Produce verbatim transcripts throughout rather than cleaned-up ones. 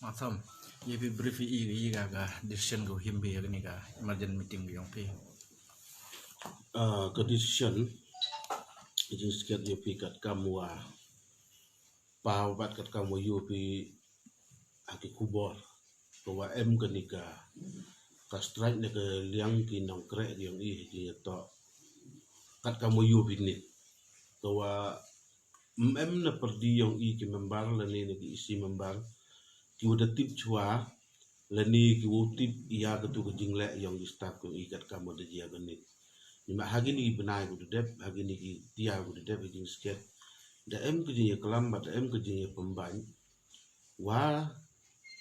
Atham, ïa phi brief ïa i, ïa ka, ka decision ka him phi ïa kane ka emergent meeting ka ïong phi. Ah, ka decision, ka jingskhem ïa phi kat kam wa paw bad kat kam wa ïoh phi ha ki khubor. Ka wa em kane ka, ka strike na ka liang ki nongkrek ïong i ha ki ïa to. Kat kam wa ïoh phi ni. Ka wa em na pyrdi ïong i ki member lane na ki isi member. Ki wa da tip chwa lane ki wa tip ïa ka tu ka jingleh ïong ki staff ïong i kat kam wa da jia kane. Ni ma ha kine ki bnai ku da dep, ha kine ki tia ku da dep, ha jingskhem. Da em ka jingïaklam bad da em ka jingïapynbang. Wa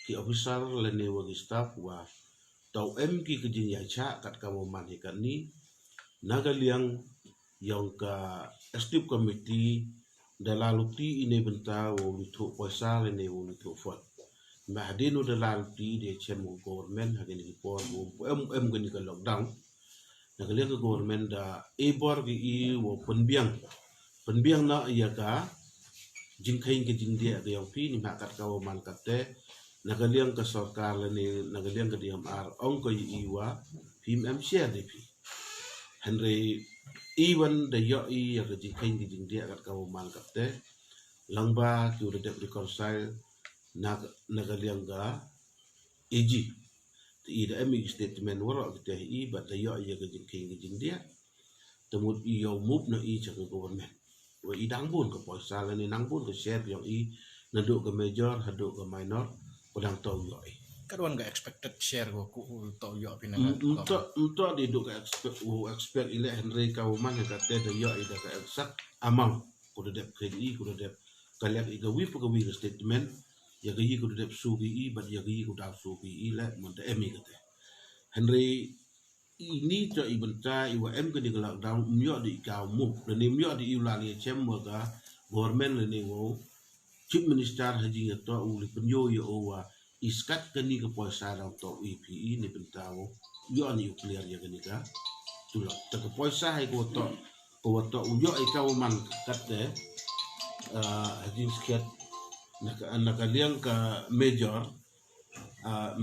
ki officer lane wa ki staff wa tau em ki ka jingïacha kat kam wa man hi kat ni. Na ka liang ïong ka executive committee da la luti i ne bynta wa u li thuh poisa lane wa u li thuh fund. Ma hadien u da la luti de chem u government ha kine ki por wa em em kine ka lockdown. Na ka liang ka government da e bor ki i wa pynbiang. Pynbiang na ïa ka jingkheiñ ka jingdiah ka ïong phi ni ma kat ka wa man kat te. Na ka liang ka sorkar lane na ka liang ka D M R ong ka i wa phim em share de phi. Hynrei i wan da ïoh i ïa ka jingkheiñ ka jingdiah kat ka wa man kat te. Lang ba ki u da dep reconcile na, na ka liang ka A G. Te i da em i statement waroh ki te i bad da ïoh ïa ka jingkheiñ ka jingdiah. Te mut i ïoh move na i cha ka government. Wa i dang bun ka poisa lane nang bun ka share ïong i naduh ka major haduh ka minor ko dang to ïoh i. Kat wan ka expected share ko ku to ïoh phi na. Mto mto di du ka expect u expect i le hynrei ka wa man ka te da ïoh i da ka exact amount. Ko da dep kren i ko da dep ka lek i ka wi pa ka wi ka statement. Ïa ka i ko da dep su ki i bad ïa ka i ko da su ki i le man da em i ka te. Hynrei i ni to i bynta i wa em ka ni ka lockdown um ïoh di i ka move lane um ïoh di i u la li chem wa ka government lane wa u chief minister ha jingïato u li pynïoh ïa u wa i skat ka ni ka poisa dang to u i phi i ni bynta wa u ïoh ni u clear ïa ka ni ka tulop. Ta ka poisa hai ka wa to ka wa to u ïoh i ka wa man kat te ha jingskhem na ka liang ka major.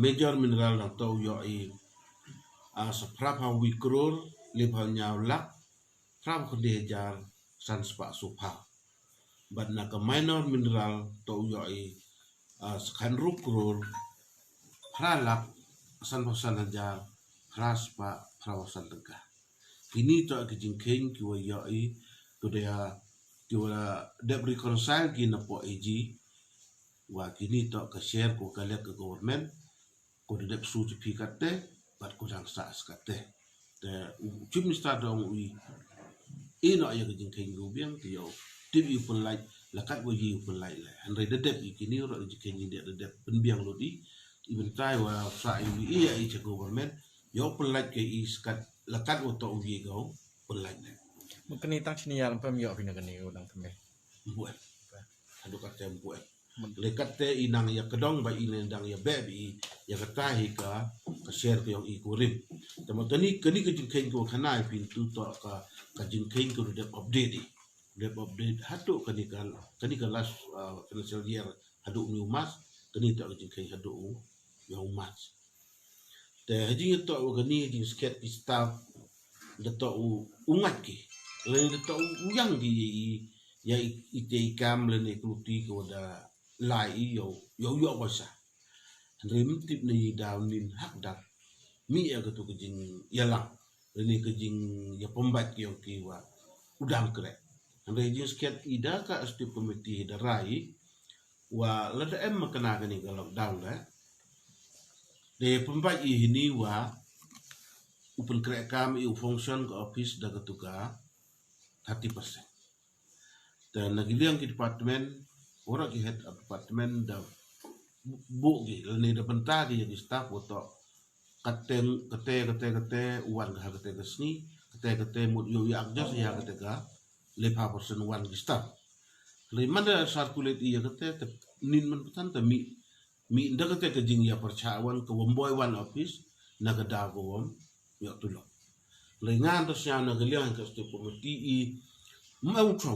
Major mineral dang to u ïoh i sa phra phaw wi kror li phaw ñiaw lak phra phaw khyndai hajar san spah sophaw. Bad na ka minor mineral to u ïoh i sa khan ru kror phra lak san phaw san hajar phra spah phra phaw san tyngka. Kini to ki jingkheiñ ki wa ïoh i ki da ki wa dep reconcile ki na po A G. Wa kini to ka share ko ka lek ka government ko da dep su chi phi kat te bad ko dang sa skat te. Te u chief minister dong u i i no ïa ka jingkheiñ ru biang te ïoh tip i u pynlait la kat wa i u pynlait le hynrei da dep i kini ro jingkheiñ ni da dep pynbiang lut i i bynta wa sa i u i ïa i cha government ïoh pynlait ka i skat la kat wa to u i ka u pynlait le. Mut kini tang chini ïa lam pem ïoh phi na kini u dang kembe. Mbuh em. Haduh kat te mbuh em. Le kat te i nang ïa kedong ba i ne dang ïa beb i ïa kata hi ka ka share ka ïong i kurim. Te ma kani kani ka jingkheiñ ko khana i pyntu to ka ka jingkheiñ ko dep update i. Dep update haduh kani ka kani ka last financial year haduh ni u March kani to ka jingkheiñ haduh u ïong March. Te ha jingïatoh wa kani ha jingskhem ki staff da toh u ngait ki lane da toh u ïang ki ïa i ïa i te i kam lane i kluti ka wa da lai i ïa u ïa u ïoh poisa. Hynrei ym tip na i daw nin hak dak mih ïa katu ka jingïalang lane ka jingïapynbeit ki ïong ki wa u dang kreh. Hynrei jingskhem i da ka executive committee da rai wa lada em ma kane kane ka lockdown da dei pynbeit i hini wa u pynkreh kam i u function ka office da katu ka thirty percent. Te na ki liang ki department waroh ki head of department da buh ki lane da bynta ki ïa ki staff wa toh kate kate kate kate u wan ka ha kate ka sngi kate kate mut ïoh ïa adjust ïa kate ka lepha percent wan ki staff. Lei man da circulate ïa kate te nin man patan te mih mih da kate ka jingïapyrshah wan ka wam boi wan office na ka daw ka wam ïoh tulop. Lei ngan da sñiaw na ka liang ka state committee i ma u